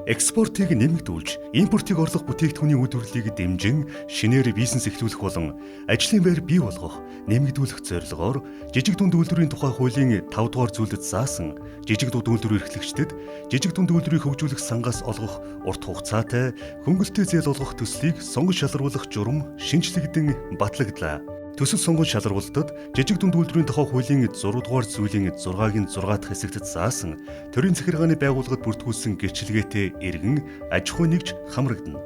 Экспортыг нэмэгдүүлж, импортыг орлох бүтээгдэхүүний үйлдвэрлэлийг дэмжин, шинээр бизнес эхлүүлэх болон ажлын байр бий болгох, нэмэгдүүлэх зорилгоор жижиг дунд үйлдвэрийн тухай хуулийн 5 дугаар зүйлд заасан жижиг дунд үйлдвэр эрхлэгчдэд жижиг дунд үйлдвэрийг хөгжүүлэх сангаас олгох урт хугацаатай хөнгөлөлттэй зээл олгох төслийг сонгон шалруулах журам шинжлэгдэн батлагдлаа. Төсөл сонгон шалруулалтад жижиг дунд үйлдвэрийн тухай хуулийн 6 дугаар зүйлийн 6-гийн 6 дахь хэсэгт заасан төрийн захиргааны байгууллагад бүртгүүлсэн гэрчилгээтэй иргэн аж ахуй нэгж хамрагдана.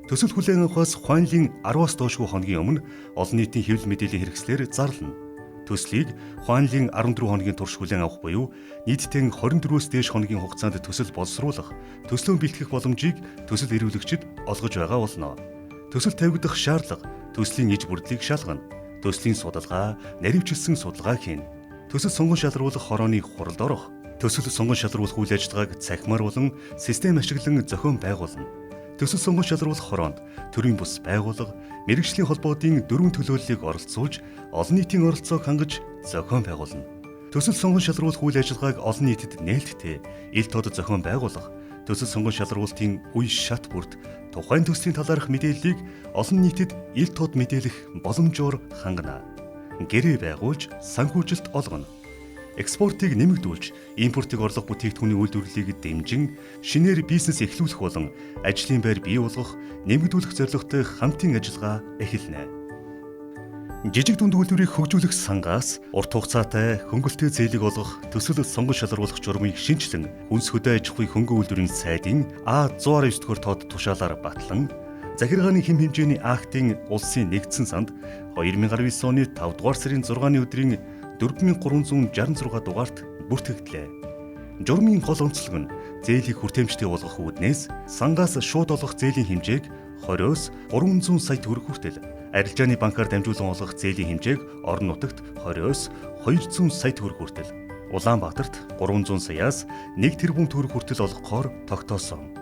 Төсөл хүлээн авахаас хуанлийн 10-аас доошгүй хоногийн өмнө олон нийтийн хэвлэл мэдээллийн хэрэгслээр зарлана. Төслийг хуанлийн 14 хоногийн турш хүлээн авах буюу нийтдээ 24-өөс дээш хоногийн хугацаанд төсөл боловсруулах, төслөө бэлтгэх боломжийг төсөл эрхлэгчид олгож байгаа болно. Төсөл тавигдах шаардлага төслийн иж бүрдлийг шалгана. Төслийн судалгаа, наривчилсан судалгаа хийнэ. Төсөл сонгон шалруулах хорооны хуралд орох. Төсөл сонгон шалруулах үйл ажиллагааг цахимаар болон систем ашиглан зохион байгуулна. Төсөл сонгон шалруулах хороонд төрийн бус байгууллага, мэргэжлийн холбоодын дөрвөн төлөөллийг оролцуулж, олон нийтийн оролцоог хангаж зохион байгуулна. Төсөл сонгон шалруулах үйл ажиллагааг олон нийтэд нээлттэй, ил тод зохион байгуулах, төсөл сонгон шалруулалтын үе шат бүрт тухайн төслийн талаарх мэдээллийг олон нийтэд ил тод мэдээлэх боломжоор хангана. Гэрээ байгуулж, санхүүжилт олгоно. Экспортыг нэмэгдүүлж, импортыг орлох бүтээгдэхүүний үйлдвэрлэлийг дэмжин, шинээр бизнес эхлүүлэх болон ажлын байр бий болгох, нэмэгдүүлэх зорилготой хамтын ажиллагаа эхэлнэ. Жижиг дунд үйлдвэрийг хөгжүүлэх сангаас урт хугацаатай хөнгөлөлттэй зээлийг олгох төсөл сонгон шалруулах журмыг шинэчлэн хүнс хөдөө аж ахуйн хөнгөн үйлдвэрийн сайдын А119 дугаар тоод тушаалаар батлан захиргааны хэм хэмжээний актын улсын нэгдсэн санд 2019 оны 5 дугаар сарын 6-ны өдрийн 4366 дугаарт бүртгэгдлээ. Журмын гол онцлог нь зээлийг хүртээмжтэй болгох үүднээс сангаас шууд олгох зээлийн хэмжээг 20-оос 300 сая төгрөг хүртэл, арилжааны банкар дамжуулан олгох зээлийн хэмжээг орон нутагт 20-оос 200 сая төгрөг хүртэл, Улаанбаатарт 300 саяас 1 тэрбум төгрөг хүртэл олгохоор тогтоосон.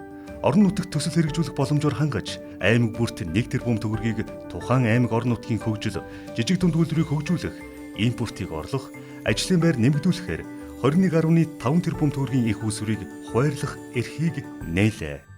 Орон нутагт төсөл хэрэгжүүлэх боломжоор хангаж, аймаг бүрт 1 тэрбум төгрөгийг тухайн аймаг орон нутгийн хөгжил, жижиг дунд үйлдвэрийг хөгжүүлэх, импортыг орлох, ажлын байр нэмэгдүүлэхээр 21.5 тэрбум төгрөгийн их усвэрийг хуваарлах эрхийг нээлээ.